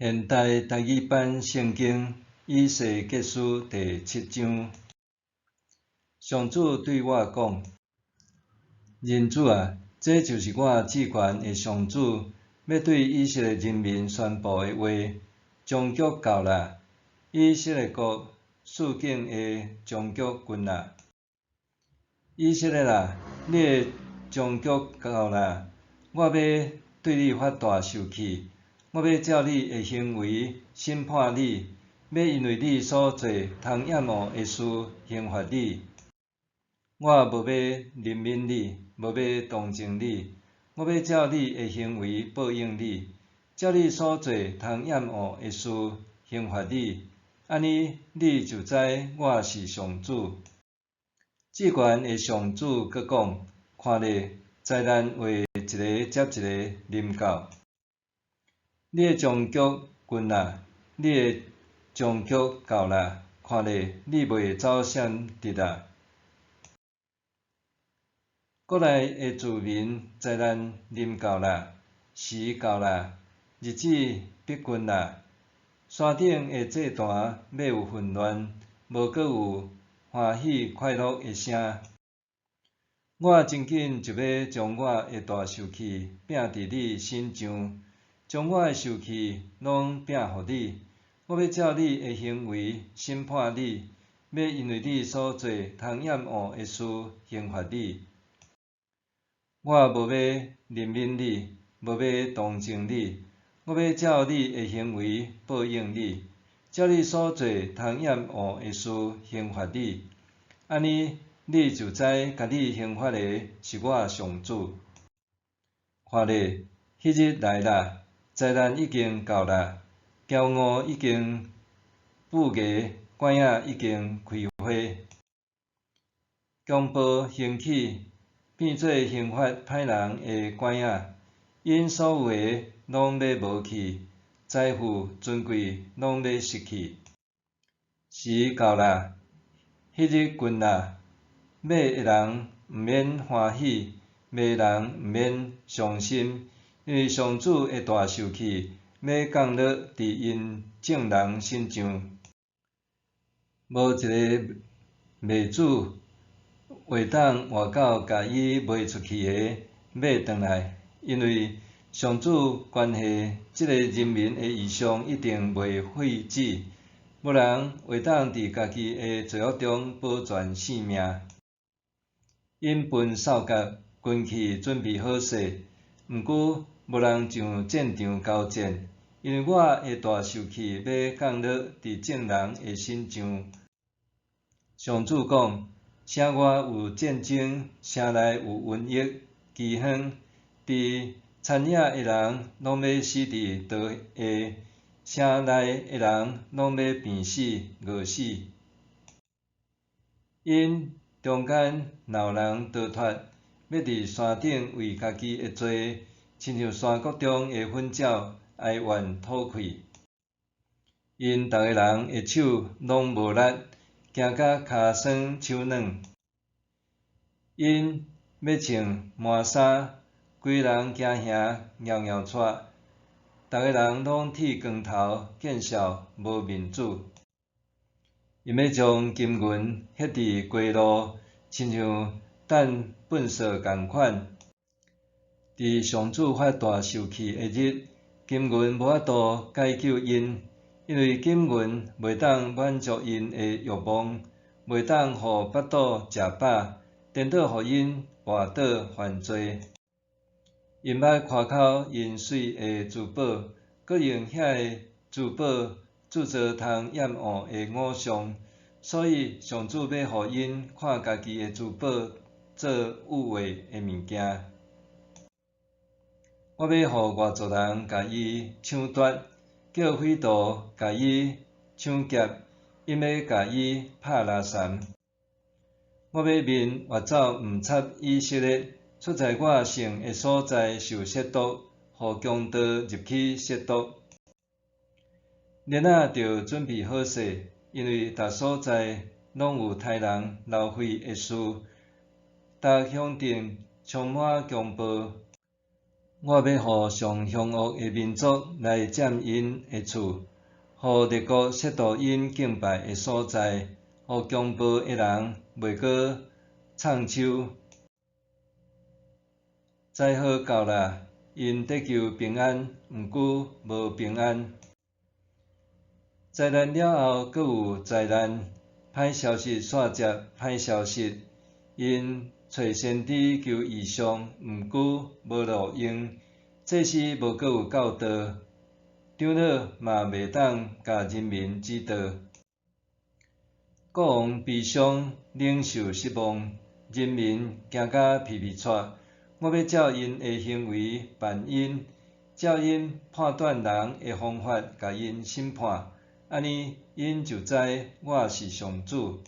現代台語版聖經以西結書第七章，上主對我講：人子啊，這就是我至懸的上主欲對以色列人民宣布的話：終局到啦！以色列國處境的終局近啦！以色列啊，你的終局到啦！我欲對你發大受氣。我欲照你的行為審判你，欲因為你所做通厭惡的事刑罰你。我無欲憐憫你，無欲同情你，我欲照你的行為報應你，照你所做通厭惡的事刑罰你。按呢，你就知我是上主。至懸的上主閣講：看咧，災難會一个接一个臨到。你的終局近啦，你的終局到啦，看咧，你袂走閃得啦。國內的子民災難臨到啦，時到啦，日子逼近啦。山頂的祭壇欲有混亂，無閣有歡喜快樂的聲。我真緊就欲將我的大受氣摒佇你身上。將我的受氣攏摒予你，我欲照你的行為審判你，欲因為你所做通厭惡的事刑罰你。我無欲憐憫你，無欲同情你，我欲照你的行為報應你，照你所做通厭惡的事刑罰你。按呢，你就知共你刑罰的是我上主。看咧，彼日來啦！災難已經到啦，驕傲已經布芽，拐仔已經開花，強暴興起，變做刑罰歹人的拐仔，𪜶所有的攏欲無去，財富尊貴攏欲失去。時到啦，彼日近啦，買的人毋免歡喜，賣的人毋免傷心。因為上主的大受氣欲降落佇𪜶眾人身上，無一个賣主會當活到共伊賣出去的買轉來，因為上主關係這个人民的異象一定袂廢止，無人會當佇家己的罪惡中保全性命。𪜶分掃甲軍器準備好勢，毋過無人上戰場交戰，因為我的大受氣欲降落佇眾人的身上。上主講：城外有戰爭，城內有瘟疫、饑荒，佇田野的人攏欲死佇刀下，城內的人攏欲病死、餓死。𪜶中間若有人逃脫，欲佇山頂為家己的罪，親像山谷中的糞鳥哀怨吐氣。𪜶逐个人的手攏無力，行甲跤酸手軟。𪜶欲穿麻衫，規人驚嚇掾掾掣，逐个人攏剃光頭，見笑無面子。𪜶欲將金銀歇佇街路，親像擲糞埽仝款。佇上主發大受氣的日，金銀無法度解救𪜶，因為金銀袂當滿足𪜶的欲望，袂當予腹肚食飽，顛倒予𪜶跋倒犯罪。𪜶捌誇口𪜶媠的珠寶，閣用遐个珠寶鑄造通厭惡的偶像，所以上主欲予𪜶看家己的珠寶做有話的物件。我欲予外族人共伊搶奪，叫匪徒共伊搶劫，𪜶欲共伊拍拉毆。我欲面越走毋插以色列，出在我聖的所在受褻瀆，予強盜入去褻瀆。鏈仔著準備好勢，因為逐所在攏有刣人流血的事，逐鄉鎮充滿強暴。我欲予上凶惡的民族來佔𪜶的厝，予列國褻瀆𪜶敬拜的所在，予強暴的人袂閣藏手。災禍到啦，𪜶咧求平安，毋過無平安。災難了後，閣有災難，歹消息煞接歹消息。𪜶揣先知求異象，毋過無路用。祭司無閣有教導，長老嘛袂當共人民指導。國王悲傷，領袖失望，人民驚甲皮皮掣。我欲照𪜶的行為辦𪜶，照𪜶判斷人的方法共𪜶審判，按呢𪜶就知我是上主。